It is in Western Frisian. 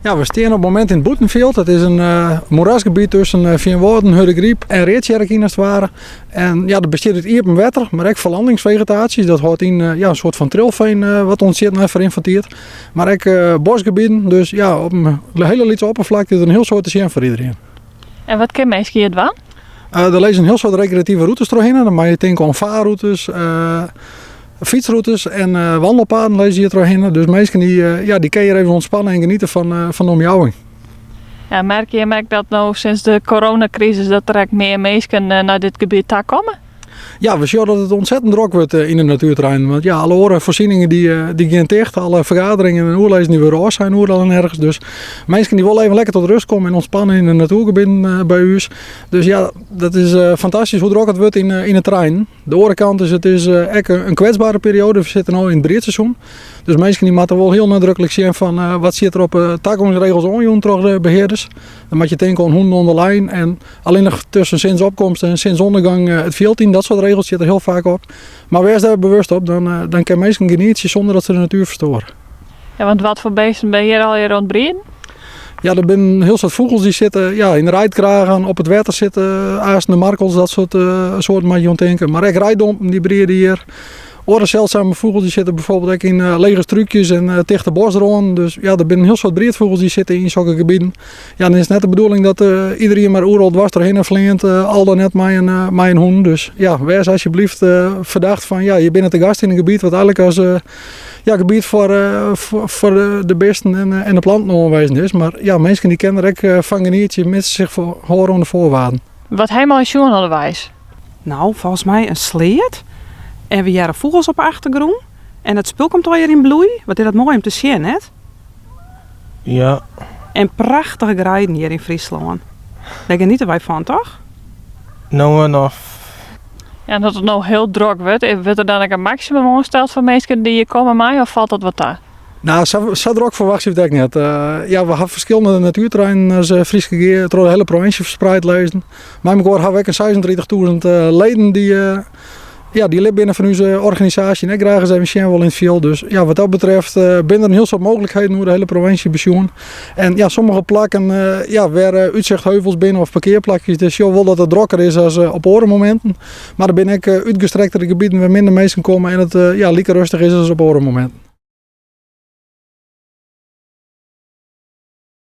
Ja, we stean op it momint yn it Bûtenfjild. Dat is in moerasgebiet tusken Feanwâlden, Hurdegaryp en Readtsjerk yn as it ware. En ja, dat bestiet út iepen wetter, mar ek ferlandingsfegetaasje. Dat hâldt yn ja, in soart fan trilfean wat ûntstiet nei ferrin fan tiid. Mar ek boskgebieten, dus ja, op in hiele lytse opperflakte is der in hiel soad te sjen foar iderien. En wat kin minsken hjir dwaan? Der lizze in hiel soad rekreative rûtes trochhinne. Dan moatte je tinke oan farrûtes, fytsrûtes en wandelpaden lizze hjir trochhinne. Dus minsken dy, ja, dy kinne hjir even ûntspanne en geniete fan, fan de omjouwing. Ja, merke jim ek dat no sinds de coronakrisis dat der ek mear minsken nei dit gebiet ta komme? Ja, we sjogge dat it ûntsettend drok wurdt yn de natuerterreinen. Want ja, alle oare foarsieningen dy, dy gean ticht. Alle fergaderingen en oerlizzen dy wurde ôfsein oeral en ergens. Dus minsken dy wolle even lekker tot rust komme en ûntspanne yn de natuergebieten by ús. Dus ja, dat is fantastysk hoe drok it wurdt yn, yn de terreinen. De oare kant is, it is ek in kwetsbere perioade. We sitte no yn it briedseizoen. Dus minsken dy moatte wol hiel nadruklik sjen fan wat stiet der op de tagongsregels oanjûn troch de behearders. Dan moat je tinke oan hûnen oan de lijn en allinnich tusken sinsopkomst en sinsûndergang it fjild yn. Dat soart regels stiet der hiel faak op. Mar wês dêr bewust op, dan, dan kinne minsken genietsje sûnder dat se de natuer ferstoare. Ja, want wat foar beesten binne hjir allegear oan it brieden? Ja, der binne in hiel soad fûgels dy sitte ja, yn de reidkragen, op it wetter sitte aansten de markels, dat soart soarten moat je oan tinke. Mar ek reiddompen dy briede hjir. Oare seldsame fûgels dy sitte bijvoorbeeld ek yn lege strúkjes en tichte bosrânen. Dus ja, der binne in hiel soad briedfûgels dy sitte yn sokke gebieten. Ja, dan is it net de bedoeling dat iderien mar oeral dwars trochhinne fleant, al dan net mei in, mei in hûn. Dus ja, wês alsjeblieft ferdacht fan ja, je binne te gast yn in gebiet wat eigenlik as ja, gebiet foar, foar de bisten en, en de planten oanwezen is. Mar ja, minsken dy kinne der ek fan genietsje, mits se sich hâlde oan de foarwaarden. Wat ha jim al sjoen ûnderweis? Nou, folgens my in sleat. En we hearre fûgels op 'e achtergrûn. En it spul komt allegear yn bloei. Wat is dat moai om te sjen, net? Ja. En prachtige greiden hjir yn Fryslân. Dêr geniete wy fan, toch? No en of. Ja, en as it no hiel drok wurdt, wurdt der dan ek in maksimum oansteld foar minsken dy't hjir komme meie of falt dat wat ta? Nou, sa, sa drok ferwachtsje we it ek net. Ja, we ha ferskillende natuerterreinen as Fryske Gea troch de hiele provinsje ferspraat lizzen. Mei mekoar ha we ek in 36.000 leden dy, ja, dy lid binne fan ús organisaasje en ek graach ris even sjen wolle yn it fjild. Dus ja, wat dat betreft binne der in hiel soad mooglikheden oer de hiele provinsje besjoen. En ja, sommige plakken ja, wêr útsichtheuvels binne of parkearplakjes, dêr sjogge we wol dat it drokker is as op oare mominten. Mar der binne ek útgestrektere gebieten wêr minder minsken komme en it ja, like rêstich is as op oare mominten.